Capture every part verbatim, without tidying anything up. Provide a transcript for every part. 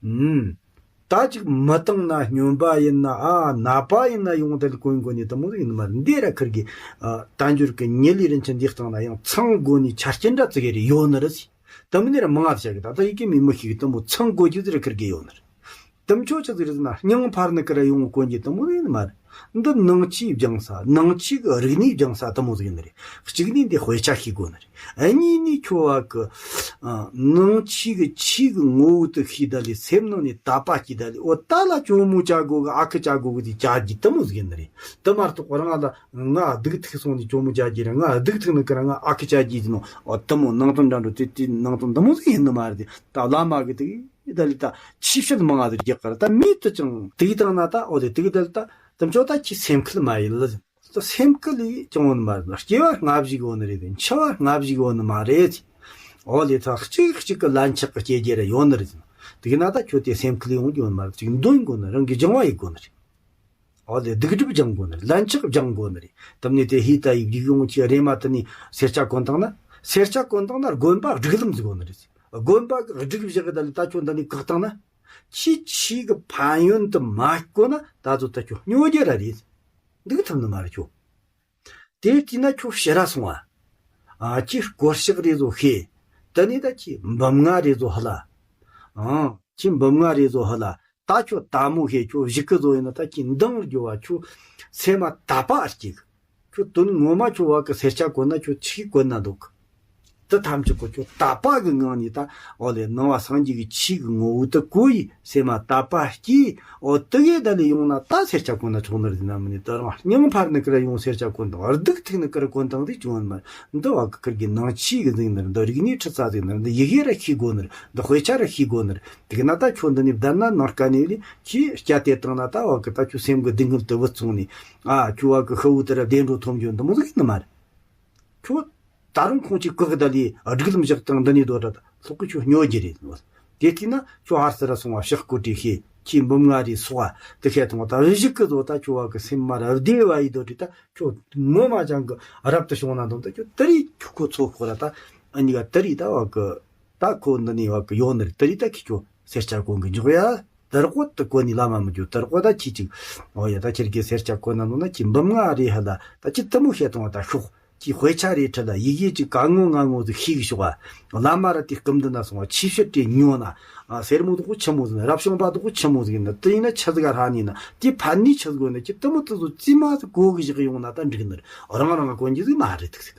ཨུམ། ད་ཅིག་མི་བཏང་ན་སྨྱོན་པ་ཡིན་ན། ཨ། ནད་པ་ཡིན་ན་ཡོང་དེ་ལ་གོན་དགོས་ནི་དེ་མོ་ཟིག་ཡིན་ནི་མ་རེད། འདི་ར་ཁིར་གི། ཨ། དལ་འབྱོར་གི་ཉི་ལི་རིན་ཆེན་འདི་བཏང་ན་ཡང་ཚང་དགོས་ནི་ཆ་རྐྱེན་འདྲ་ཙིག་རེ་ཡོད་ནི་རེད་ཟེར། དེ་མིན་ནི་ར་མང་ང་ཟིག་བྱ་གི། ད་ལྟ་ཡི་གེ་མི་མི་ཤེས་གི། དེ་མོ་ཚང་དགོས་རྒྱུ་ཟིག་ར་ཁིར་གི་ཡོད་ནི་རེད། དེ་མཆོག་ཆི་ཟིག་རེད་ཟེར་ན། སྙིང་འཕར་ནི་ཀི་ར་ཡོང་གོན་གྱི་དེ་མོ་ཡིན་མ་རེད། འདི་ནང་ཆོས་སྦྱང་ས། ནང་ཆོས་ཀྱི་རིག་གནས་སྦྱང་ས་དེ་མོ་ཟིག་ཡིན་ནི་རེད། གཅིག་ནས་འདི་དཔེ་ཆ་ཤེས་དགོས་ནི་རེད། གཉིས་ནས་ཁྱོད་བ་གི། ཨ། ནང་ཆོས་ཀྱི་ཆོས་ཀྱི་ངོ་བོ་དེ་ཤེས་ད་ལས། སེམས་ནང་ནས་དད་པ་སྐྱེས་ད་ལས། འོ་ད་ལ་ཇོ་མོ་བྱ་དགོས་གི། ཨ་ཁུ་བྱ་དགོས་གི་དེ་བྱ་རྒྱུ་དེ་མོ་ཟིག་ཡིན་ནི་རེད། དེ་མ་གཏོགས་རང་ལ་ང་སྡུག་ཐུག་སོང་ནས་ཇོ་མོ་བྱ་རྒྱུ་རེད། ང་སྡུག་ཐུག་ནི་ཀི་ར་ང་ཨ་ཁུ་བྱ་རྒྱུ་ཡིན་ནོ། འོ་དེ་མོ་ནང་དོན་འདྲ་འགྲོ་དེ། དེ་ནང་དོན་དེ་མོ་ཟིག་ཡིན་ནི་མ་རེད། དེ་ད་བླ་མ་གི་དེ། ཡི་ད་ལི་ད་ཆེ་བཤད་མང་ང་ཟིག་རྒྱག་གི་ར། ད་མི་དེ་ཅང་དེ་གི་བཏང་ན་ད། འོ་དེ་དེ་གི་ད་ལི་ད་དེ་མཆོག་ད་ཁྱོད་སེམས་ཁུར་མ་ཡིན་ལ་ཟེར། ད་སེམས་ཁུར་ལས་ཅང་ཡོང་ནི་མ་རེད། སྐྱེ་བ་སྔ་ཕྱི་གི་ཡོད་ནི་རེད། འཆི་བ་སྔ་ཕྱི་གི་ཡོད་ནི་མ་རེད་ཟེར། འོ་ལེ། ད་གཅིག་གཅིག་གི་ལན་ཆགས་གི་སྐྱེ་རྒྱུ་ར་ཡོད་ནི་རེད་ཟེར། དེ་གི་ན་ད་ཁྱོད་དེ་སེམས་ཁུར་ལས་ཡོང་རྒྱུ་ཡོད་ནི་མ་རེད། ཅིག་འདོན་དགོས་ནི། རང་གི་སྦྱང་བ་ཡེད་དགོས་ནི་རེད། འོ་ལེ། སྡིག་སྒྲིབ་སྦྱང་དགོས་ནི་རེད། ལན་ཆགས་སྦྱང་དགོས་ནི་རེད། དེ་མིན་དེ་ཧི་ད་ཡིབ་ཡིབ་ཡོང་ཁྱེད་རེ་མ་དེ་ནས་སེར་སྐྱ་གོན་བཏང་ན། སེར་སྐྱ་གོན་བཏང་ན་དགོན་པ་སྒྲིག་ལམ་ཟིག་དགོས་ནི་རེད། དགོན་པ་གི་སྒྲིག་བཞག་གི་ད་ལི་ད་ཁྱོད་འདི་ནས་བཀག་བཏང་ན། ཁྱེད་ཆོས་གི་ཕན་ཡོན་དེ་མ་གོ་ན་ད་གཟོད་ད་ཁྱོད་སྨྱོ་རྒྱུ་ར་རེད། འདུག་ཐུབ་ནི་མ་རེད་ཁྱོད། དེ་བལྟས་ན་ཁྱོད་ཕྱི་ར་སོང་བ། ཨ། ཁྱེད་སྐོར་ཕྱག་རེ་བཟོ་ཤེས། དེ་ནས་ད་ཁྱེད་འབུམ་ལྔ་རེ་བཟོ་ཧ་ལ། ཨང་། ཁྱེད་འབུམ་ལྔ་རེ་བཟོ་ཧ་ལ། ད་ཁྱོད་དལ་མོ་བྱས་ཁྱོད་གཞུག་གི་བཟོ་ཡིན་ན། ད་ཁྱེད་འདང་རྒྱོབ་བ། ཁྱོད་སེམས་མ་དད་པ་སྐྱེ་གི། ཁྱོད་དོན་ངོ་མ་ཁྱོད་བ་གི་སེར་སྐྱ་གོན་ན་ཁྱོད་ཆི་གོན་ན་འདུག་གི། དེ་ཐམས་ཅད་ཁོ་ཁྱོད་དད་པ་གི་ངང་ནས་ད། འོ་ལེ། ནང་བ་སངས་རྒྱས་ཀྱི་ཆོས་ཀྱི་ངོ་བོ་དེ་གོ་ཡི། སེམས་མ་དད་པ་སྐྱེས། འོ་དེ་གས་ད་ལས་ཡོང་ན་ད་སེར་སྐྱ་གོན་ན་ཆོག་ནི་རེད་ན་མིན་ནི། དེ་རང་སྙིང་འཕར་ནི་ཀི་ར་ཡོང་སེར་སྐྱ་གོན་དང་། སྡུག་ཐུག་ནི་ཀི་ར་གོན་དང་དེ་བྱུང་ནི་མ་རེད། འདི་བ་གི་ཁིར་གི་ནང་ཆོས་གི་ཟིག་ནི་རེད། འདི་རིག་གནས་ཁྲིད་ས་ཟིག་ནི་རེད། འདི་ཡི་གེ་ར་ཤེས་དགོས་ནི་རེད། འདི་དཔེ་ཆ་ར་ཤེས་དགོས་ནི་རེད། དེ་གི་ན་ད་ཁྱོད་འདི་ནས་བསྡད་ན་ནང་དཀའ་ནས་ལས། ཁྱེད་སྐྱ་དེ་བཏང་ན་ད་བ་གི་ད་ཁྱོད་སེམས་གི་སྡུག་བསྔལ་དེ་བུད་སོང་ནས། ཨ། ཁྱོད་བ་གི་ཤི་བོ་དེ་ར་བདེ་འགྲོ་ཐོབ་རྒྱུ་འདི་མོ་ཟིག་ཡིན་ནི་མ་རེད། ཁྱོད་ད་རུང་ཁོང་ཅིག་བཀག་གི་ད་ལས་སྒྲིག་ལམ་བཞག་དང་འདི་ནས་སྡོད་ར། ད་ལྷག་གི་ཁྱོད་སྨྱོ་རྒྱུ་རེད་ནོ། དེ་བལྟས་ན་ཁྱོད་ཧར་སི་ར་སོང་བ་ཕྱག་སྐོར་བྲིས་ཤེས། ཁྱེད་འབུམ་ལྔ་རེ་གསོག་བ་དེ་ཤེས་བཏང་བ། ད་རི་བཞི་གི་བཟོ་ད་ཁྱོད་བ་གི་སེམས་མ་ར་བདེ་བ་ཡི་སྡོད་དེ། ད་ཁྱོད་ངོ་མ་ཅང་གི་རབ་ཏུ་བྱུང་ན་འདོམ། ད་ཁྱོད་དེ་རིང་ཁྱོད་ཁོ་ཚོ་ཁོ་ར་ད་ཨ་ནི་ག་དེ་རིང་ད་བ་གི་ད་ཁོ་འདི་ནས་བ་གི་ཡོང་ནི་རེད། དེ་རིང་ད་ཁྱེད་ཁྱོད་སེར་སྐྱ་གོན་གི་འཇོག་ཡ། དར་གོ་དུ་གོ་ནི་ལ་མ་མི་རྒྱུ། དར་གོ་ད་ཁྱི་ཅིག་འོ་ཡ། ད་ཁྱེད་ཀྱི་སེར་སྐྱ་གོན་ན་ནོ་ན་ཁྱི་འབུམ་ལྔ་རེ་ཧ་ལ། ད་ཁྱི་དུ་མོ་ཤེས་བཏང་བ་ད་ཤོག་ཁྱི་དཔེ་ཆ་རེ་ཁྲིད་ལ། ཡི་གེ་ཅིག་ག་ངོ་ང་ངོ་ཟིག་ཤེས་གི་ཤོག་བླ་མ་ར་དེ་སྐུ་མདུན་ན་སོང་བ་ཆེ་ཤོས་དེ་ཉོ་ན། ཨ། སེར་མོ་དུ་གོ་ཆི་མོ་ཟིག་ན། རབ་བྱུང་པ་དུ་གོ་ཆི་མོ་ཟིག་ན། དེ་ཡིན་ན་ཆི་ཟིག་ག་ཧ་ནི་ན། དེ་ཕན་ནི་ཆི་ཟིག་གོ་ན། ཁྱི་དུ་མོ་དུ་ཟོ་ཙི་མ་ཟིག་གོ་གི་བཞག་ཡོང་ན་ད་འགྲིག་ནི་རེད། རང་རང་གོན་གྱི་ཟིག་མ་རེད་ཐུག་ཟིག་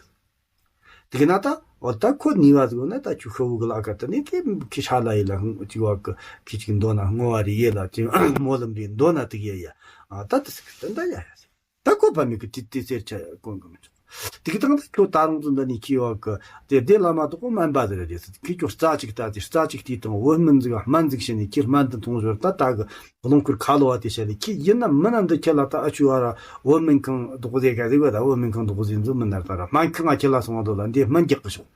དེ་གི་ན་ད་འོ་ད་ཁོ་ནི་བ་ཟིག་ན། ད་ཁྱོད་ཤོ་བུ་གི་ལ་ཀ་དེ་ནི་དེ་ཁི་ཧྲ་ལ་ཡི་ལ་ཅིག་བ་གི་ཁི་ཅིག་འདོན་ན་སྔོ་བ་རེ་ཡེ་ལ་ཅིག་སྨོན་ལམ་རེ་འདོན་ན་དེ་གི་ཡ་ཡ། ཨ། ད་དེ་ཟིག་དེ་འདྲ་ཡ་ཡ་ཟིག་ད་ཁོ་ཕ་མེ་གི་དེ་དེ་སེར་ཆ་གོན་གི་མི་ཆོག་དེ་གི་དང་ད་ཁྱོད་ད་རུང་ཚོ་འདི་ནི་ཁྱི་བ་གི་དེ་དེ་བླ་མ་དུ་ཁོ་སྨན་པ་ཟིག་རེད་ཟེར། ཁི་ཁྱོད་རྩ་ཅིག་ལྟ་དེ། རྩ་ཅིག་དེ་དང་བོད་སྨན་ཟིག་སྨན་ཟིག་བྱས་ནས་ཁྱི་སྨན་དུ་འཐུང་ཞོར་ད་ད་གི་རླུང་ཁུར་ཁ་ལོ་བ་དེ་བྱས་ལས། ཁྱི་ཡིན་ན་མིན་ན་འདི་ཁྱི་ལ་ད་ཨ་ཆུ་བ་ར་བོད་སྨན་ཁང་རྡོག་རྫས་ག་ཟིག་བ། ད་བོད་སྨན་ཁང་རྡོག་རྫས་འཛུལ་མི་ནར་ད་ར་སྨན་ཁང་ང་ཁྱི་ལ་སོང་བ་དོ་ལ་འདི་སྨན་རྒྱག་གི་ཤོག་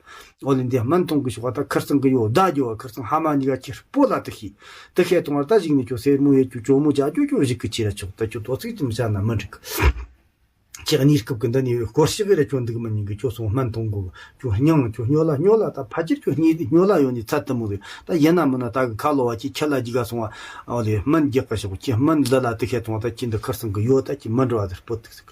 འོ་ལེ། འདི་སྨན་འཐུང་གི་ཤོག་ད་ཁིར་ཚང་གི་ཡོ་ད་རྒྱོ་བ། ཁིར་ཚང་ཧ་མ་ཉི་ག་ཁྱི་སྤོ་ལ་དུ་ཤི་དུ་ཤེས་གཏོང་བ། ད་གཞིག་ནས་ཁྱོད་སེར་མོ་ཡེ་ཁྱོད་ཇོ་མོ་རྒྱ་ཁྱོད་ཁྱོད་གཞིག་གི་ཆི་ར་ཆོག་ད་ཁྱོད་དོ་ཚིག་ཅི་མི་བྱ་ན་མི་འགྲིག་ཁྱེད་གཉིས་སྐབས་ཀྱི་འདི་ནས་སྐོར་ཞིག་རེ་ཁྱོད་འདུག་མི་ཉན་གི། ཁྱོད་སོང་སྨན་འཐུང་དགོས། ཁྱོད་སྙིང་ཁྱོད་སྨྱོ་ལ་སྨྱོ་ལ། ད་ཕ་ཁྱེར་ཁྱོད་སྙིང་སྨྱོ་ལ་ཡོད་ནི་ཚད་དུ་མོ་རེད། ད་ཡིན་ན་མིན་ན་ད་གི་ཁ་ལོ་བ་ཁྱེད་ཁྱེད་ལ་རྒྱུག་ག་སོང་བ། ཨོ་ལེ་སྨན་རྒྱག་གི་ཤོག་ཁྱེད་སྨན་ལ་ལ་དུ་ཁྱེད་ཐོང་བ། ད་ཁྱེད་འདི་ཁར་སང་གི་ཡོད། ད་ཁྱེད་མི་འགྲོ་བ་དེར་སྤོ་ཐུག་ཟིག་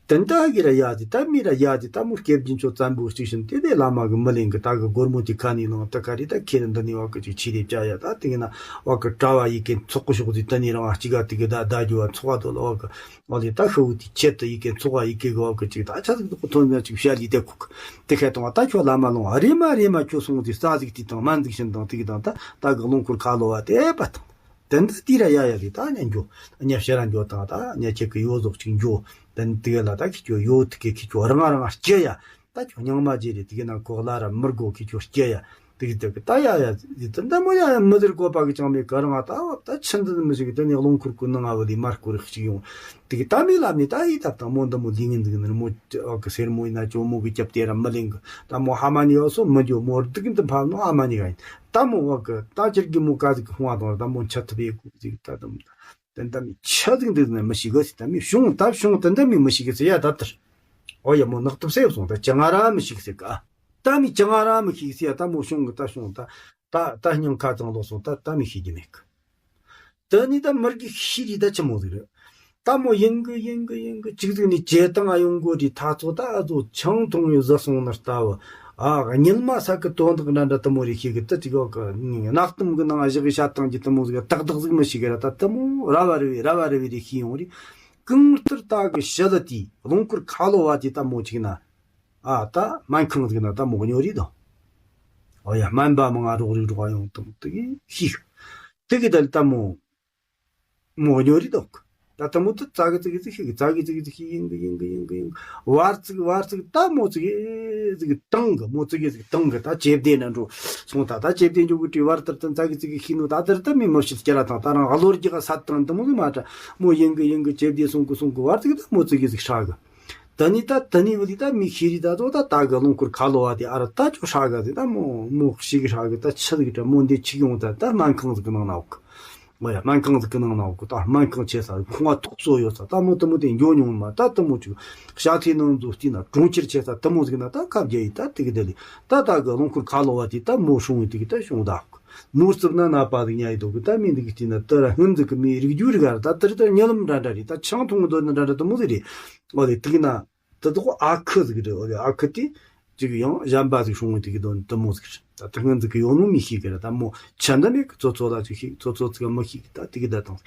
དེ་འདྲ་གི་ར་ཡ་དེ་ད་མི་ར་ཡ་དེ་ད་མོ་སྐྱེ་རྒྱུན་ཆོ་བཙན་པོ་གཅིག་བཞིན་དེ་དེ་བླ་མ་གི་མི་ལེན་གི། ད་གི་སྒོར་མོ་དེ་ཁ་ནས་ལོང་ད་ག་རེ་ད་ཁྱེད་འདི་ནས་བ་གི་ཅིག་ཆི་རེ་བྱ་ཡ། ད་དེ་གི་ན་བ་གི་གྲྭ་བ་ཡི་གེ་ཚོགས་གི་ཤོག་དེ་ད་ནི་རང་བ་གཅིག་ག་དེ་གི་ད་ད་རྒྱུ་བ་ཚོགས་བ་དོ་ལ་བ་གི། ཨོ་ལེ་ད་ཤོ་བུ་དེ་ཆེད་དུ་ཡི་གེ་ཚོགས་བ་ཡི་གེ་གི་བ་གི་ཅིག་ད་ཆ་ཟིག་དུ་ཐོན་ན་ཅིག་བཤད་ལི་དེ་ཁུག་དེ་ཁ་གཏོང་བ། ད་ཁྱོད་བླ་མ་ལོང་རེ་མ་རེ་མ་ཁྱོད་སོང་དེ་རྩ་ཟིག་དེ་དང་སྨན་ཟིག་བྱིན་དང་དེ་གི་དང་ད་ད་གི་རླུང་འཁོར་ཁ་ལོ་བ་དེ་པ་དང་དེ་འདི་དེ་ར་ཡ་ཡ་གི་ད་ཉ་འགྱོ་ཉ་ཕྱི་ར་འགྱོ་དང་ད་ཉ་ཁྱེད་གི་ཡོ་ཟོག་ཅིག་འགྱོ། དེ་འདི་གི་ལ་ད་ཁྱེད་ཁྱོད་ཡོ་དེ་གི་ཁྱེད་ཁྱོད་རང་རང་སྐྱེ་ཡ། ད་ཁྱོད་སྙིང་མ་རྗེ་རེད། དེ་གི་ན་གོག་ལ་ར་མི་དགོ་ཁྱེད་ཁྱོད་སྐྱེ་ཡ། དེ་གི་དེ་གི་ད་ཡ་ཡ་ཟི་དེ་འདྲ་མོ་ཡ་ཡ་མི་ཟེར་གོ་པ་གི་ཅང་མེད་ག་རང་ད་བ་ད་ཆི་འདི་མི་ཞིག་གི་དེ་ནས་རླུང་འཁོར་ཀུན་ནང་ང་བ་ལི་མར་སྐོར་ཞིག་ཡོང་། དེ་གི་ད་མི་ལ་མི་ད་ཡི་ད་དང་མོ་འདི་མོ་ལི་ངན་ཟིག་ནི་མོ་གི་སེར་མོ་ཡིན་ན་ཅོ་མོ་གི་རྒྱབ་དེ་ར་མི་ལེན་གི། ད་མོ་ཧ་མ་ནི་ཡོ་སོ་མི་འཇོ་མོ་རྡུག་འདི་ཕབ་ནོ་ཧ་མ་ནི་ག་ཡིན། ད་མོ་བ་གི་ད་ཅིར་གི་མོ་ག་ཟིག་གི་ཧོང་བ་དང་ད་མོ་ཆ་ཐུབ་ཡི་གུ་ཟིག་ད་དམ་དེ་འདྲ་མི་ཆ་ཟིག་འདི་ནི་མི་ཞིག་གི་ཟིག་ད་མི་བྱུང་ད་བྱུང་དེ་འདྲ་མི་མི་ཞིག་གི་ཟིག་ཡ་ད་དར། ཨོ་ཡ་མོ་ནག་ཏུ་སེ་སོང་ད་ཅང་ང་ར་མི་ཞིག་ཟིག་ག་ད་མི་ཅང་ང་ར་མི་ཞིག་ཟིག་ཡ་ད་མོ་བྱུང་གི་ད་བྱུང་ད། ད་ད་སྙིང་ཁ་ཚང་ལོག་སོང་། ད་ད་མི་ཤེས་རྒྱུ་མེད་གི། དེ་ནས་ད་མི་རྒས་ཤི་རི་ད་ཆི་མོ་ཟིག་རེད། ད་མོ་ཡིན་གི་ཡིན་གི་ཡིན་གི་ཅིག་ཟིག་ནས་བྱེད་སྟངས་ཨ་ཡོང་གོ་རི་ཐ་ཚོ་ད་ཨ་ཚོ་ཆང་འཐུང་བའི་བཟི་སོང་ན་ལྟ་བུ། ཨ་གཉིད་མ་ས་གི་དོན་དག་འདྲ་འདྲ་དེ་མོ་རེ་ཤེས་གི། ད་ཅིག་ཡོད་གི་གནག་གཏམ་གི་ནང་བཞག་གི་བཤད་སྟངས་ཀྱི་དེ་མོ་ཟིག་ཏག་ཏག་ཟིག་མི་ཤེས་གི་ར། ད་དེ་མོ་ར་བ་རི་བའི་ར་བ་རི་བའི་རེ་ཤེས་ཡོང་རི། གང་ལྟར་ད་གི་ཞི་ལི་དེ་རླངས་འཁོར་ཁ་ལོ་བ་དེ་ད་མོ་ཅིག་ན། ཨ་ད་སྨན་ཁང་ཟིག་ན་ད་མོ་གཉོ་རི་དང་། ཨོ་ཡ་སྨན་པ་མང་ང་རོགས་རིགས་འགྲོ་བ་ཡོང་དང་དེ་གི་ཤིག་དེ་གི་ད་ལྟ་མོ་མོ་གཉོ་རི་དོག་ད་ལྟ་མོ་དུ་ཙ་གི་ཙི་གི་ཙི་ཤིག་ཙ་གི་ཙི་གི་ཙི་ཤིག་ཡིན་གི་ཡིན་གི་ཡིན་གི་ཡིན། བར་ཙིག་བར་ཙིག་ད་མོ་ཙི་གི་ཙི་གི་བཏང་གི། མོ་ཙི་གི་ཙི་གི་བཏང་གི། ད་ཇེ་བདེ་ན་འགྲོ་སོང་། ད་ད་ཇེ་བདེ་འགྲོ་གི་དུས་བར་དུ་ད་ཙ་གི་ཙི་གི་ཤིག་ནོ། ད་དེར་ད་མི་མི་ཤི་སྐྱ་ར་དང་ད་རང་བློ་རྒྱག་ས་དང་དེ་མོ་ཟིག་མ་ད་མོ་ཡིན་གི་ཡིན་གི་ཇེ་བདེ་སོང་གི་སོང་གི། བར་ཙིག་ད་མོ་ཙི་གི་ཙི་ཤ་གི། ད་ནི་ད་ད་ནི་བ་ལི་ད་མི་ཤེས་རི་ད་དོ་ད་ད་གི་རླངས་འཁོར་ཁ་ལོ་བ་དེ་ཨ་ར་ད་ཅོ་ཧྲ་ག་དེ་ད་མོ་མོ་ཤི་གི་ཧྲ་གི་ད་ཆི་གི་ད་མོ་འདི་ཆིག་ཡོང་ད་ད་སྨན་ཁང་ཟིག་གི་ནང་ན་འོག་མ་ཡ་སྨན་ཁང་ཟིག་གི་ནང་ན་འོག་ད་སྨན་ཁང་ཆེ་ས་ཁོང་ང་ཐོག་སོ་ཡོད་ས་ད་མོ་དེ་མོ་དེ་འགྱོ་མྱོང་མ་ད་དེ་མོ་ཅིག་ཤ་ཚའི་ནང་འཛུལ་ཏི་ན་གྲོང་ཁྱེར་ཆེ་ས་དེ་མོ་ཟིག་ན་ད་ཁ་བརྒྱ་ཡི་ད་དེ་གི་དེ་ལི་ད་ད་གི་རླངས་འཁོར་ཁ་ལོ་བ་དེ་ད་མོ་ཤོང་ཡི་དེ་གི་ད་ཤོང་ད་འོག་མོ་རྩིབ་ན་ན་པ་ཟིག་ཉ་ཡི་དོ་གི་ད་མི་འདི་གི་ཏི་ན་དེ་ར་ཧུན་ཟིག་གི་མི་རིགས་རྒྱུ་རིག་ཨ་ད་དེ་ར་ད་ཉེ་ལམ་འདྲ་འདྲ་རེད། ད་ཆང་འཐུང་གི་འདོད་ན་འདྲ་འདྲ་དེ་མོ་ཟིག་རེད། ཨོ་ལེ་དེ་གི་ན། དེ་དག་ཨ་ཁུ་ཟིག་རེད། ཨོ་ལེ་ཨ་ཁུ་དེ་ཅིག་ཡང་གཞན་པ་ཟིག་སྲུང་བའི་དེ་གི་དོན་དེ་མོ་ཟིག་རེད། ད་དེ་སྔོན་ཟིག་གི་ཡོང་ནོ་མི་ཤེས་གི་ར། ད་མོ་ཆ་འདི་མེད་གི། ཚོ་ཚོ་ལ་ཅིག་ཤེས། ཚོ་ཚོ་ཚིག་མི་ཤེས་གི། ད་དེ་གི་ད་དང་།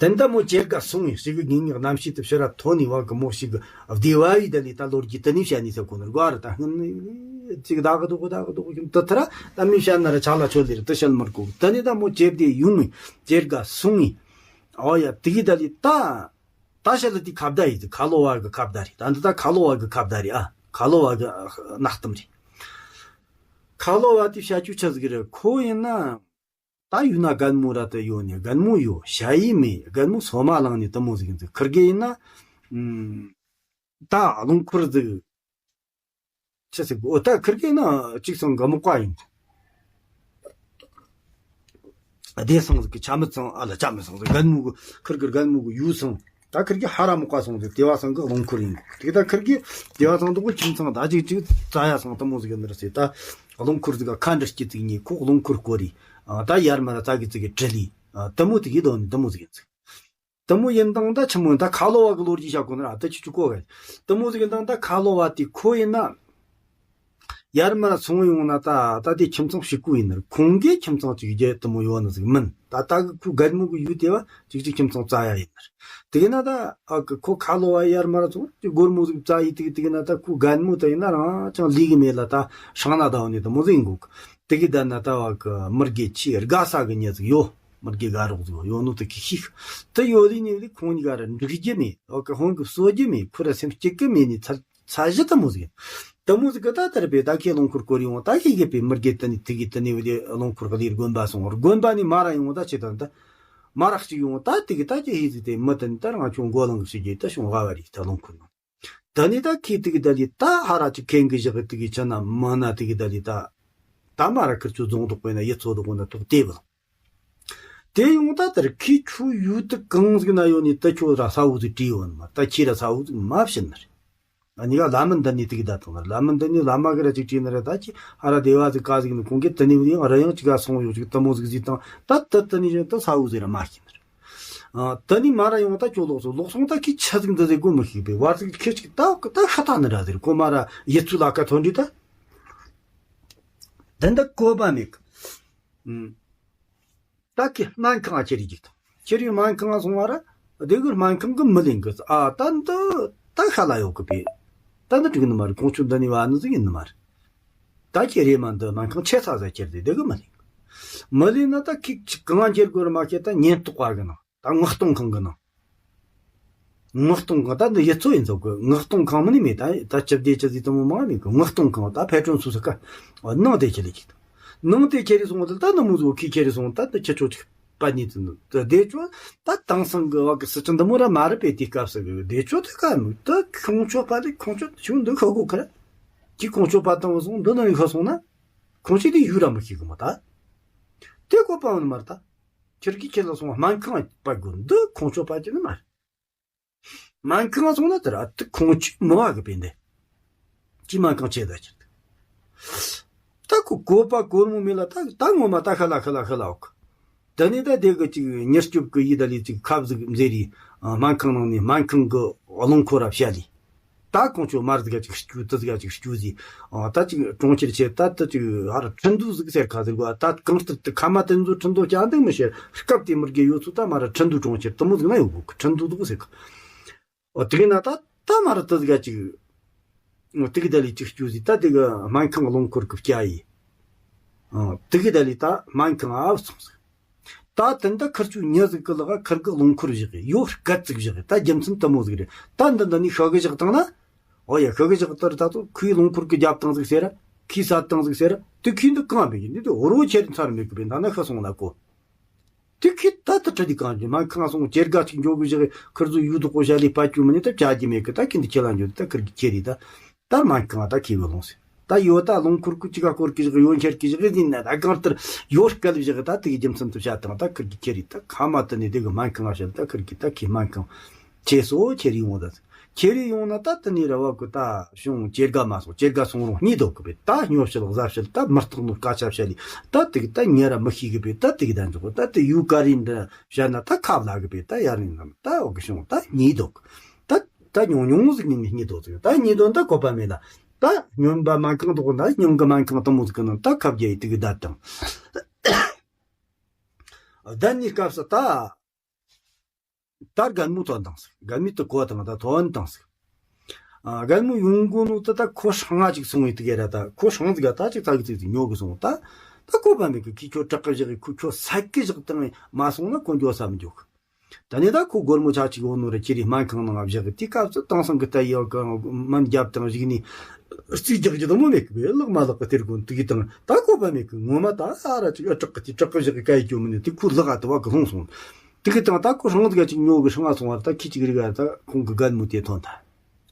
དེ་འདྲ་མོ་ཇེ་དགའ་སོང་ངས་ཞིག་གི་ངེས་ངེས་རྣམ་ཤེས་དེ་ཕྱིར་ར་ཐོན་ནས་བ་གི་མོ་ཞིག་གི་བདེ་བ་ཡི་ད་ལི་ད་ལོ་རྒྱུས་དེ་ནས་བཤད་ནས་ས་གོ་ནར་གོ་ར། ད་སྔོན་ནས་ཅིག་ད་གི་དོ་གི་ད་གི་དོ་གི་ཞིམ་དུ་ཐ་ར་ད་མི་བཤད་ན་ར་ཆ་ལ་ཆོད་ལེ་ར་དེ་བཤད་མར་གོ། དེ་ནས་ད་མོ་ཇེ་བདེ་ཡོང་ངས་ཇེ་དགའ་སོང་ངས། ཨོ་ཡ་དེ་གི་ད་ལི་ད། ད་ཤ་ལ་དེ་ཁ་བརྡ་ཡིན། ཁ་ལོ་བ་གི་ཁ་བརྡ་རེད། ད་འདི་ད་ཁ་ལོ་བ་གི་ཁ་བརྡ་རེད། ཨ་ཁ་ལོ་བ་གི་གནའ་གཏམ་རེད། ཁ་ལོ་བ་དེ་བྱ་རྒྱུ་ཆི་ཟིག་རེད། ཁོ་ཡིན་ན་ད་ཡུལ་ན་རྒན་མོ་ར་དེ་ཡོད་ནས་རྒན་མོ་ཡོད་ཞ་ཡི་མེད། རྒན་མོ་སོ་མ་ལངས་ནས་དེ་མོ་ཟིག་ཡིན་ཟིག་ཁིར་གེ་ཡིན་ན་ཨུམ། ད་རླངས་འཁོར་ཟིག་ཆི་ཟིག་འོ་ད་ཁིར་གེ་ན་གཅིག་ཚང་གི་མག་པ་ཡིན། སྡེ་ཚང་ཟིག་གི་ཆ་མི་ཚང་ཨ་ལ་ཆ་མི་ཚང་ཟིག་རྒན་མོ་གི་ཁིར་གི་རྒན་མོ་གི་ཡུལ་ཚང་། ད་ཁིར་གེ་ཧ་ར་མག་པ་ཚང་ཟིག་སྡེ་བ་ཚང་གི་རླངས་འཁོར་ཡིན། དེ་ད་ཁིར་གེ་སྡེ་བ་ཚང་དུ་གི་ཁྱིམ་ཚང་ད་ཅིག་ཅིག་རྩ་ཡ་ཚང་དེ་མོ་ཟིག་ཡིན་ནི་རེད་ཟེར། ད་རླངས་འཁོར་ཟིག་ག་ཁ་འདྲི་སྐྱིད་ཅིག་ཉེ་ཁོག་རླངས་འཁོར་སྐོར་རེད། ད་ཡར་མར་ཙ་གི་ཙི་གི་དྲི་ལི་དེ་མོ་དེ་གི་དོན་དེ་མོ་ཟིག་ཡིན་ཟིག་དེ་མོ་ཡིན་དང་ད་ཆི་མོ་ཡིན། ད་ཁ་ལོ་བ་གི་ལོ་རྒྱུས་བཤད་གོ་ནི་ར་ད་ཁྱི་ཆུ་གོ་བས། དེ་མོ་ཟིག་ཡིན་དང་ད་ཁ་ལོ་བ་དེ་ཁོ་ཡིན་ན། ཡར་མར་སོང་ཡོང་ན་ད་ད་དེ་ཁྱིམ་ཚང་ཕྱུག་པོ་ཡིན་ནི་རེད། ཁོང་གིས་ཁྱིམ་ཚང་གཅིག་རྒྱུ་དེ་མོ་ཡོད་ནི་ཟིག་མིན། ད་ད་གི་ཁོའི་རྒན་མོ་གི་ཡུལ་དེ་བ་གཅིག་གཅིག་ཁྱིམ་ཚང་རྩ་ཡ་ཡིན་ནི་རེད། དེ་གི་ན་ད་ཨ་གི་ཁོ་ཁ་ལོ་བ་ཡར་མར་སོང་གི་སྒོར་མོ་ཟིག་རྩ་ཡི་དེ་གི་དེ་གི་ན་ད་ཁོའི་རྒན་མོ་དེ་ཡིན་ན་རང་ཅང་ལུས་གི་མེད་ལ་ད་ཧྲང་ན་ད་བ་ནི་དེ་མོ་ཟིག་ཡིན་གོ་གི། དེ་གི་ད་ན་ད་བ་གི་མི་རྒས་ཆེ་དགའ་ས་གི་ཉེ་ཟིག་ཡོད། མི་རྒས་དགའ་རོགས་ཟིག་ཡོད་ནོ་དེ་གི་ཤིག་དེ་ཡོད་ལི་ནི་ལི་ཁོང་གཉིས་ཀ་ར་འགྲིག་རྒྱུ་མེད། ཨོ་གི་ཧོན་གི་གསོ་རྒྱུ་མེད། ཁོ་ར་སེམས་སྐྱིད་གི་མེད་ནི་ཚ་ཚ་གཞི་དེ་མོ་ཟིག་ཡིན། དེ་མོ་ཟིག་གི་ད་དར་པས་ད་ཁྱེད་རླངས་འཁོར་སྐོར་ཡོང་ད་ཁྱེད་གི་པས་མི་རྒས་དེ་ནི་དེ་གི་དེ་ནི་བ་ལི་རླངས་འཁོར་ག་ལི་དགོན་པ་སོང་། དགོན་པ་ནི་མ་ར་ཡོང་ད་ཆེ་ད་ད་མ་ར་གཅིག་ཡོང་ད་དེ་གི་ད་ཁྱེད་ཧི་ཟིག་དེ་མི་དེ་ནི་ད་རང་ཆུང་མགོ་ལང་གི་ཞིག་གི་ད་ཤོང་ཧ་བ་རི་ད་རླངས་འཁོར་ནང་། ད་ནི་ད་ཁྱེད་དེ་གི་ད་ལི་ད་ཧ་ར་ཅིག་ཁེང་གི་བཞག་གི་དེ་གི་ཆ་ན་མ་ན་དེ་གི་ད་ལི་ད་ད་མ་ར་ཁིར་ཆུ་རྫོང་དུ་དཔེ་ན་ཡི་ཚོ་དུ་དཔེ་ན་ཐོག་དེ་བུ་དེ་ཡོང་ད་དར་ཁྱི་ཆུ་ཡུལ་དུ་གང་ཟིག་ན་ཡོད་ནི་ད་ཁྱོད་ར་ས་བོ་ཟིག་བྲིས་ཡོད་ནི་མ། ད་ཁྱི་ར་ས་བོ་ཟིག་མ་བྱིན་ནི་རེད། ཨ་ནི་ག་ལ་མི་འདི་ནི་དེ་གི་ད་དང་ལ་མི་འདི་ནི་ལ་མ་གི་ར་ཅིག་བྲིས་ནི་རེད། ད་ཁྱི་ཧ་ར་སྡེ་བ་ཟིག་ག་ཟིག་ནི་ཁོང་གི་དེ་ནི་བུ་ཡང་ར་ཡང་ཅིག་ག་སོང་ཡོད་ཅིག་དེ་མོ་ཟིག་ཟིག་དང་ད་ད་དེ་ནི་ཡང་ད་ས་བོ་ཟིག་ར་མ་བྱིན་ནི་རེད། ཨ། ད་ནི་མ་ར་ཡོང་ད་ཅོ་ལོག་སོང་། ལོག་སོང་ད་ཁྱི་ཆ་ཟིག་འདི་ཟིག་གོ་མི་ཤེས་པས་བར་ཟིག་ཁྱི་ཅིག་ད་ད་ཤ་ཐག་ནི་ར་ཟེར་གོ་མ་ར་ཡི་ཚུལ་ལ་ཀ་ཐོན་འདྲི་ད། དེ་འདི་གོ་བ་མེད་གི། ཨུམ། ད་ཁྱི་སྨན་ཁང་ང་ཁྱེར་རི་ཅིག་ད། ཁྱེར་རི་སྨན་ཁང་ང་སོང་བ་ར་སྡེ་གི་སྨན་ཁང་གི་མི་ལེན་གི། ཨ་ད་འདི་ད་ཤ་ལ་ཡོད་གི་པས། ད་འདི་འགྲིག་ནི་མ་རེད། ཁོང་ཆུ་འདི་ནི་བ་ནི་ཟིག་ཡིན་ནི་མ་རེད། ད་ཁྱེད་རེ་མ་འདི་སྨན་ཁང་ཆེ་ས་ཟ་ཁྱེར་ཏེ་སྡེ་གི་མི་ལེན་གི། མི་ལེན་ན་ད་ཁྱི་ཅིག་གང་ང་ཁྱེར་དགོས་ར་མ་ཁྱེར་ད་ཉེན་རྟོག་པ་གི་ནང་། ད་མངགས་གཏོང་ཁང་གི་ནང་། མངགས་གཏོང་ཁང་ད་འདི་ཡུལ་ཚོ་ཡིན་ཚོ་གི། མངགས་གཏོང་ཁང་མིན་ནི་མེད། ད་ད་སྤྱི་བདེ་ཅི་ཟིག་དེ་མོ་མང་མེད་གི། མངགས་གཏོང་ཁང་ད་ཕེ་ཀྲོན་སུ་སུ་ཀ་ནང་དེ་ཁྱེར་ལེ་ཅིག་ད། ནང་དེ་ཁྱེར་རི་སོང་ད་ད་ནི་མོ་ཟོ་ཁི་ཁྱེར་རི་སོང་ད་ད་ཁྱི་ཆོ་ཅིག་པ་ནི་ཙི་ནི་ད་དེ་ཆོ་ད་དེང་སང་གི་བ་གི་སྲིད་ཅན་འདི་མོ་ར་མ་རེད་པས། དེ་སྐབས་སུ་གི་དེ་ཆོ་དེ་ཀ་མི་ད་ཁོང་ཆོ་པ་ལས་ཁོང་ཆོ་ཆུང་འདི་ཁ་གོ་ཁ་ར་ཁྱི་ཁོང་ཆོ་པ་དང་སོང་འདི་ནང་ཡི་ཁ་སོང་ན་ཁོང་ཆོ་དེ་ཡུ་ར་མི་ཤེས་གི་མོ་ད། དེ་གོ་པ་འོ་ནི་མ་རེད་ད། ཁྱེར་གི་ཁྱེར་ལ་སོང་སྨན་ཁང་པ་དགོས། འདི་ཁོང་ཆོ་པ་ཅི་ནི་མ་རེད། སྨན་ཁང་སོང་ན་དེ་ར་དེ་ཁོང་ཆོ་མི་བ་གི་པས་འདི། ཅི་སྨན་ཁང་ཆེ་ད་ཁྱེར་ད། ད་ ད་ཁོ་བཀོད་པ་བཀོད་མོ་མེད་ལ། ད་ད་ངོ་མ་ད་ཤ་ལ་ཤ་ལ་ཤ་ལ་འོག་དེ་ནས་ད་དེ་གི་ཅིག་མྱུར་སྐྱོབ་གི་ཡི་ད་ལི་ཅིག་ཁབ་ཟིག་མཛེས་རི། སྨན་ཁང་ནང་ནས་སྨན་ཁང་གི་རླངས་འཁོར་ར་བཤད་ལི། ད་ཁོང་ཚོ་མར་ཟིག་ག་ཅིག་སྐྱུག་དེ་ཟིག་ག་ཅིག་སྐྱུག་ཟིག་ཨ་ད་ཅིག་གྲོང་ཁྱེར་ཆེ་ད་ད་ཅིག་ཧར་ཁྲིན་ཏུའུ་ཟིག་ཟེར་ཁ་ཟིག་གོ་ད་གང་ལྟར་དུ་ཁ་མ་དེ་ཚོ་ཁྲིན་ཏུའུ་ཅང་དེ་མི་ཤེས། སྐབས་དེ་མི་དགེ་ཡོད་ཚོ་ད་མར་ཁྲིན་ཏུའུ་གྲོང་ཁྱེར་དེ་མོ་ཟིག་ན་ཡོད་གོ་ཁྲིན་ཏུའུ་དུ་ཟེར་གི་ཨོ་དེ་གི་ན་ད་ད་མར་དེ་ཟིག་ག་ཅིག་ཨོ་དེ་གི་ད་ལི་ཅིག་སྐྱུག་ཟིག་ད་དེ་གི་སྨན་ཁང་རླངས་འཁོར་གི་སྐྱ་ཡི་ཨོ་དེ་གི་ད་ལི་ད་སྨན་ཁང་ཨ་བ་སོང་ཟིག་ད་དེ་འདྲ་ཁིར་ཆུ་ཉི་ཟིག་གི་ལག་ཁིར་གི་རླངས་འཁོར་བཞག་གི་ཡོད་སྐད་ཅིག་བཞག་གི་ད་རྒྱུ་མཚན་དེ་མོ་ཟིག་རེད། ད་འདི་འདི་ནས་ཤོག་གི་བཞག་བཏང་ན། ཨོ་ཡ་ཤོག་གི་བཞག་ལྟར་ད་ཚོ་ཁོའི་རླངས་འཁོར་གི་རྒྱབ་བཏང་ཟིག་ཟེར། ཁོའི་ས་བཏང་ཟིག་ཟེར། དེ་ཁོའི་འདི་གང་བས་ཡིན་འདི་དེ་འོ་རོ་ཁྱེར་ཚར་མེད་གི་བས་ད་ན་ཤི་སོང་ན་གོ་དེ་ཁོས་ད་དེ་ཁྲི་དེ་གང་གི་མ་ཁང་སོང་ཇེར་ག་ཅིག་འཇོག་གི་བཞག་ཁིར་ཚོ་ཡུལ་དུ་ཀོ་ཤ་ལས་པ་ཅུ་མི་ནི་ད་བྱ་རྒྱུ་མེད་གི་ད་ཁྱེད་འདི་ཁྱེད་ལ་འཇོག་ད་ཁིར་གི་ཁྱེར་རི་ད། ད་སྨན་ཁང་ད་ཁེ་བོ་ལོངས་སེ། ད་ཡོད་ད་རླངས་འཁོར་ཀུ་ཅི་ག་སྐོར་ཀི་བཞག་ཡོད་འཁྱེར་ཀི་བཞག་ཡིན་ན་ད་གང་ལྟར་ཡོད་སྐལ་བཞག་ད་དེ་གི་རྒྱུ་མཚན་དུ་བཤད་དང་ད་ཁིར་གི་ཁྱེར་རི་ད་ཁ་མ་དུ་ནས་དེ་གི་སྨན་ཁང་ང་བཤད་ད་ཁིར་གི་ད་ཁེ་སྨན་ཁང་ཁྱེར་སོ་ཁྱེར་རི་ཡོང་ད། ཁྱེར་རི་ཡོང་ན་ད་དུ་ནས་ར་བ་གི་ད་བྱུང་ཇེར་ག་མ་སོང་ཇེར་ག་སོང་རུང་གཉིད་དོག་གི་བས་ད་སྨྱོ་བཤད་གཟའ་བཤད་ད་མི་རྟག་ནོ་སྐད་ཆ་བཤད་ལི་ད་དེ་གི་ད་ཉེ་ར་མི་ཤེས་གི་བས་ད་དེ་གི་ད་འཇོག་ད་དེ་ཡུ་ཀ་རི་འདྲ་བཤད་ན་ད་ཁབ་ལ་གི་བས་ད་ཡར་ནས་ནམ་ད་འོ་གི་བྱུང་ད་གཉིད་དོག་ད། ད་ཉུང་ཉུང་ཟིག་ནི་མི་སྙེད་དོ་ཟིག་ད་སྙེད་དོ་ད་བཀོད་པ་མེད་ལ། ད་སྨྱོན་པ་སྨན་ཁང་དོག་ན་སྨྱོན་གི་སྨན་ཁང་དུ་མོ་ཟིག་གི་ནང་ད་ཁབ་རྒྱ་ཡི་དུག་གི་བསྡད་དང་། བསྡད་ནི་སྐབས་སུ་ད། ད་རྒན་མོ་ཐོན་དང་ཟིག་རྒན་མོ་དུ་གོ་དང་ད་ཐོན་དང་ཟིག་ཨ་རྒན་མོ་ཡོང་གོ་ནོ་ད་ད་ཁོ་སྲང་ང་ཅིག་སོང་བའི་དུ་གེ་ར་ད་ཁོ་སྲང་ཟིག་ག་ད་ཅིག་ད་གི་ཙིག་ཙིག་ཉོ་གི་སོང་ད། ད་བཀོད་པ་མེད་གི་ཁི་ཁྱོད་དྲག་གི་བཞག་གི་ཁུ་ཁྱོད་སད་གི་བཞག་དང་མ་སོང་ན་ཁོ་འགྱོ་ས་མི་འགྱོ་གི་ད་ནི་ད་ཁོ་སྒོར་མོ་ཆ་གཅིག་ཡོད་ནོ་ར་ཁྱེར་རི་སྨན་ཁང་ནང་བཞག་གི་དེ་སྐབས་སུ་དེང་སང་གི་ལྟ་ཡག་གི་སྨན་རྒྱབ་དང་གཞུག་ནས་རྩིས་རྒྱག་རྒྱུ་དང་མོ་མེད་གི་བས་ལག་མ་ལག་གི་སྟེར་དགོན་དུ་གི་དང་ད་བཀོད་པ་མེད་གི་ངོ་མ་ད་ཨ་ར་ཅིག་ཨ་དྲག་གི་དེ་དྲག་གི་བཞག་གི་སྐད་ཡིག་སྐྱོ་མི་ནི་དེ་ཁོ་ལག་ཨ་དུ་བ་གི་ལྷུང་སོང་དུ་གི་དང་ད་ཁོ་སྲང་དུ་ག་ཅིག་ཉོ་གི་སྲང་ང་སོང་བར་ད་ཁི་ཅིག་རི་ག་ད་ཁོང་གི་རྒན་མོ་དེ་ཐོན་ད།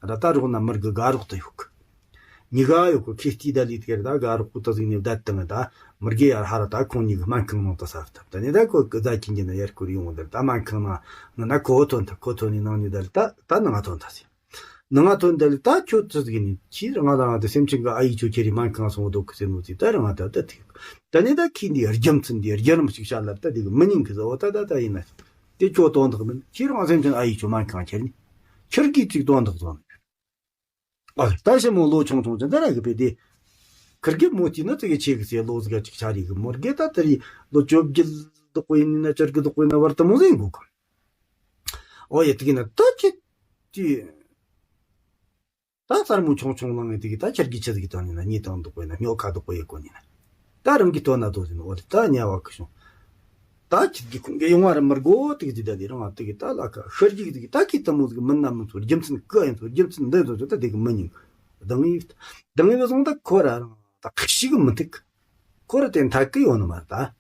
ར་ད་རོགས་ན་མི་རྒི་དགའ་རོགས་དུ་ཡོད་གི་ཉི་ག་ཡོད་གི་ཁི་སྟི་ད་ལི་དེར་ད་དགའ་རོགས་ཀུ་ཏུ་ཟིག་ནི་བསྡད་དང་ད་མི་རྒི་ཡར་ཧ་ར་ད་ཁོང་ཉི་གི་སྨན་ཁང་ནང་དུ་ས་བཏབ་ད་ནི་ད་ཁོ་གི་ཟ་ཁྱིན་གྱི་ན་ཡར་ཁུར་ཡོང་འདིར་ད་སྨན་ཁང་ནང་ང་ན་ཁོ་ཐོན་ཐ་ཁོ་ཐོན་ནི་ནང་ནི་ད་ལི་ད་ད་ནང་ཐོན་ཐ་སི་ནང་ཐོན་ད་ལི་ད་ཁྱོད་ཙི་ཟིག་ནི་ཁྱི་རང་ལ་ང་ད་སེམས་ཅན་གི་ཨ་ཡི་ཁྱོད་ཁྱེར་རི་སྨན་ཁང་སོང་འདུག་གི་ཟེར་ནོ་ཟིག་ད་རང་ང་ད་ད་ཐིག་ད་ནི་ད་ཁྱི་འདི་རྒྱུ་མཚན་འདི་རྒྱུ་རམ་ཞིག་བཤད་ལ་ད་དེ་གི་མི་ཉན་གི་ཟོ་ད་ད་ད་ཡིན་ན་དེ་ཁྱོད་དོན་དག་མིན་ཁྱི་རང་སེམས་ཅན་ཨ་ཡི་ཁྱོད་སྨན་ཁང་ཁྱེར་ནི་ཁྱེར་གི་ཅིག་དོན་དག་ཟོ་ནི། ཨ་ད་ཞི་མོ་ལོ་ཆུང་ཆུང་ཅན་ད་ར་གི་པེ་དེ། ཁིར་གི་མོ་དེ་ནི་ཙི་གི་ཆེ་གི་སེ་ལོ་ཟི་ག་ཅིག་ཆ་རི་གི་མོར་གེ་ད་ད་རི་ལོ་བཅོ་བརྒྱད་དོག་པོ་ཡིན་ན་བཅུ་དགུ་དོག་པོ་ཡིན་ན་བར་དུ་མོ་ཟིན་གོ་གི་ཨོ་ཡ་དེ་གི་ན་ད་ཅི་ཅི། ད་སར་མོ་ཆུང་ཆུང་ལང་ངེ་དེ་གི་ད་ཁིར་གི་ཆི་ཟི་གི་ད་ནི་ན་ཉེ་དང་དོག་པོ་ཡིན་ན་ཉོ་ཁ་དོག་པོ་ཡེ་གོ་ནི་ན། ད་རང་གི་དོན་ན་དོ་ཟིན་ཨོ་ད་ཉ་བ་གི་བྱུང་། ད་ཁྱེད་ཀྱི་ཁུངས་ཀྱི་ཡོང་བ་ར་མི་དགོ་དེ་གི་དེ་ད་དེ་རང་དེ་གི་ད་ལ་ཁ་ཤར་གྱི་དེ་གི་ད་ཁྱེད་ལྟ་མོ་ཟིག་མིན་ན་མི་ཚོ་རྒྱུ་མཚན་ཀི་ཡིན་ཚོ་རྒྱུ་མཚན་འདི་ཚོ་ཚོ་ད་དེ་གི་མི་ཉན། སྡང་ཡིག་སྡང་ཡིག་སོང་ད་ཁོ་ར་རང་ད་ཁ་ཤི་གི་མི་ཐུག་ཁོ་ར་དེ་མཐའ་ཀི་ཡོང་ནི་མ་རེད་ད།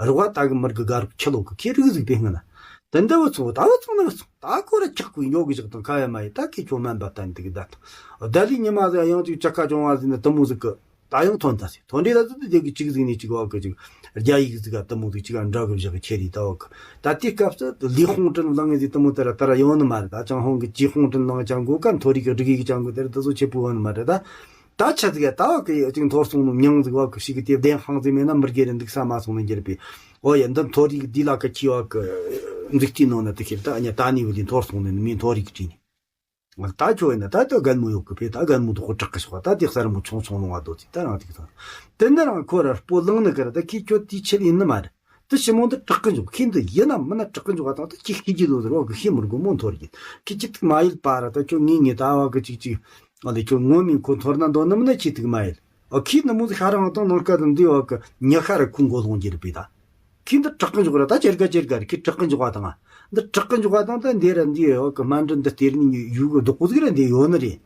རོགས་ད་གི་མི་དགི་དགའ་རོགས་ཁྱི་ལོ་གི་ཁྱི་རིག་ཟིག་པའི་སྔ་ན། དེ་འདི་བུ་ཚོ་ད་བུ་ཚོ་ནི་བུ་ཚོ་ད་ཁོ་ར་ཁྱག་གུ་ཉོ་གི་ཞག་དང་ཁ་ཡ་མ་ཡི་ད་ཁྱི་ཁྱོ་སྨན་པ་བསྟན་དེ་གི་ད་ད་ལི་ཉི་མ་ཟིག་ཡང་ཅིག་ཅག་ཁ་ཅུང་བ་ཟིག་ནི་དུ་མོ་ཟིག་གི་ད་ཡང་ཐོན་ད་སི་ཐོན་འདྲེ་ད་ཟི་དུ་དེ་གི་ཅིག་ཟིག་ནི་ཅིག་བ་གི་ཅིག་རྒྱ་ཡིག་ཟིག་ག་དུ་མོ་ཟིག་ཅིག་ག་འདྲ་གི་བཞག་གི་ཁྱེར་ཡི་ད་བ་གི་ད་དེ་སྐབས་སུ་ལི་ཧོང་ཀྲིན་ལང་ངི་ཟིག་དུ་མོ་དེ་ར་ད་ར་ཡོང་ནི་མ་རེད། ད་ཅང་ཧོང་གི་ཅི་ཧོང་ཀྲིན་ལང་ཅང་གོ་ཀ་མཐོ་རིག་གི་སྒྲིག་ཡིག་ཅང་གོ་དེ་ར་དུ་ཟོ་ཆེ་པོ་ཡོང་ནི་མ་རེད་ད། ད་ཆ་ཟིག་ཡ་ད་བ་གི་ཅིག་འཐོར་སོང་ནོ་མྱང་ཟིག་བ་གི་ཞིག་གི་དེ་བདེན་དཔང་ཟིག་མེད་ན་མི་རྒྱལ་རེ་འདུག་ས་མ་སོང་ནི་འགྱུར་པས། ཨོ་ཡ་འདི་མཐོ་རིག་འདི་ལ་གི་ཁྱི་བ་གི་འཛུགས་ཏི་ནོ་ན་དེ་ཁྱེར་ད་ཉ་ད་ནི་བུ་ལི་འཐོར་སོང་ནི་མི་མཐོ་རིག་བྲིས་ནི། ད་ཁྱོད་ཡིན་ན་ད་ད་རྒན་མོ་ཡོད་གི་པས་ད་རྒན་མོ་དུ་ཁོ་དྲག་གི་ཤོག་ད་དེ་གསར་མོ་ཆུང་ཆུང་ལོང་བ་དོ་ཚིག་ད་རང་ཐིག་ཐོན། དེ་འདི་རང་ཁོ་ར་སྤོ་ལང་ནི་གི་ར་ད་ཁྱི་ཁྱོད་དེའི་ཆེད་ཡིན་ནི་མ་རེད། དེ་ཞི་མོ་འདི་དྲག་གི་འཇུག་ཁྱི་འདི་ཡིན་ན་མིན་ན་དྲག་གི་འཇུག་བ་དང་ད་ཁྱི་ཤི་རྒྱུ་ལོ་ཟེར་བ་གི་ཤི་མི་དགོས་མོ་མཐོ་རིག་ཁྱི་ཅིག་ཐིག་མ་ཡིལ་པ་ར་ད་ཁྱོད་ངའི་ངའི་ད་བ་གི་ཅིག་ཅིག་ཨ་ལེ་ཁྱོད་ངོ་མིན་ཁོ་འཐོར་ན་འདོད་ནི་མིན་ན་ཁྱི་ཐིག་མ་ཡིལ། ཨ་ཁྱི་ནི་མོ་ཟིག་ཤ་རང་དང་ནང་སྐད་དང་འདི་བ་གི་ཉི་ཤ་ར་ཁུ་མགོ་ལོང་རྒྱུ་རེད་པས་ད། ཁྱི་འདི་དྲག་གི་འཇུག་ར་ད་ཅེར་ག་ཅེར་ག་རེད། ཁྱི་དྲག་གི་འཇུག་བ་དང་། འདི་དྲག་གི་འཇུག་བ་དང་ད་འདི་ར་འདི་ཡོད་གི་སྨན་འདྲི་འདི་སྟེར་ནི་ཡུ་གི་བདག་པོ་ཟིག་ར་འདི་ཡོད་ནི་རེད།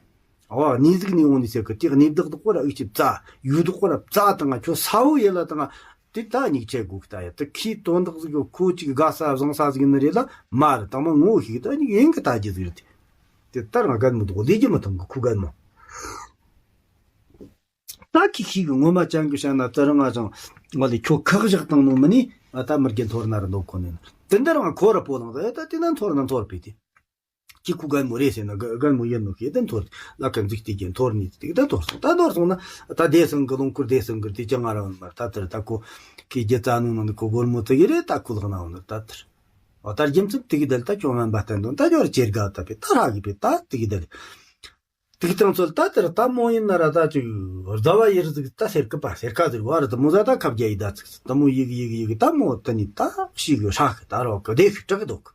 ཨོ་ནི་ཟིག་ནི་ཡོང་ནི་ཟེར་གི་དེ་གནས་བདག་བདག་པོ་ར་ཨུ་ཅི་བཙའ་ཡུ་བདག་པོ་ར་བཙའ་དང་ཁྱོད་ས་བོ་ཡེ་ལ་དང་དེ་ད་ཉིག་ཆེ་དགོས་གི་ད་ཡ་དེ་ཁྱི་དོན་དག་ཟིག་གི་ཁོ་ཅིག་དགའ་ས་བཟང་ས་ཟིག་ནི་རེད་ལ་མ་རེད། དང་མ་ངོ་ཤེས་གི་ད་ཉིག་ཡིན་གི་ད་རྒྱུ་ཟིག་རེད། དེ་ལྟར་ང་རྒན་མོ་དོག་ལས་རྒྱུ་མི་ཐང་གི་ཁུ་རྒན་མོ། ད་ཁྱི་ཤིག་གི་ངོ་མ་ཅང་གི་བཤད་ན་དེ་རིང་ང་ཅང་ང་ལས་ཁྱོད་ཁག་བཞག་བཏང་ནོ་མིན་ནི་ཨ་ད་མི་རྒན་འཐོར་ན་ར་འདོད་ཁོ་ནས་ན་དེ་འདི་རང་ཁོ་ར་སྤོ་ལངས་ད་ཨེ་ད་དེ་ན་འཐོར་ན་འཐོར་པས་དེ། ཁྱེད་ཁུ་རྒན་མོ་རེད་ཟེར་ན་རྒན་མོ་ཡིན་ནོ་ཞེས་དེ་འཐོར། ལ་ཁ་འཛུགས་དེ་གྱིན་འཐོར་ནས་དེ་གི་ད་འཐོར་སོང་། ད་འཐོར་སོང་ན་ད་བསྡད་སོང་གི་ལོང་ཁུར་བསྡད་སོང་གི་དེ་ཅང་ང་རང་མར་ད་དེར་ད་ཁོ་ཁྱེད་རྒྱལ་རྩ་ནང་ནང་ནས་ཁོ་སྒོར་མོ་བཙུགས་ཀྱི་རེད། ད་ཁོ་ལག་ན་འོང་ནི་ད་དེར། འོ་ད་རྒྱུ་མཚན་དེ་གི་དེར་ད་ཅུང་དབེན་པ་བསྟན་དོན་ད་ཅོར་ཇེ་དགའ་ད་པས་ད་རག་གི་པས་ད་དེ་གི་དེར། དེ་གི་དང་ཚོད་ད་དེར་ད་མོ་ཡིན་ན་ར་ད་ཅིག་རྫ་བ་ཡིར་ཟིག་ད་སེར་ཀི་པ་སེར་ཁ་ཟིག་བ་ར་ད་མོ་ཟ་ད་ཁབ་རྒྱ་ཡི་ད་ཚིག་ད་མོ་ཡིག་ཡིག་ཡིག་ད་མོ་ད་ནི་ད་ཤི་གི་ཧྲ་གི་ད་རོག་གི་དེ་ཤི་དྲག་གི་འདུག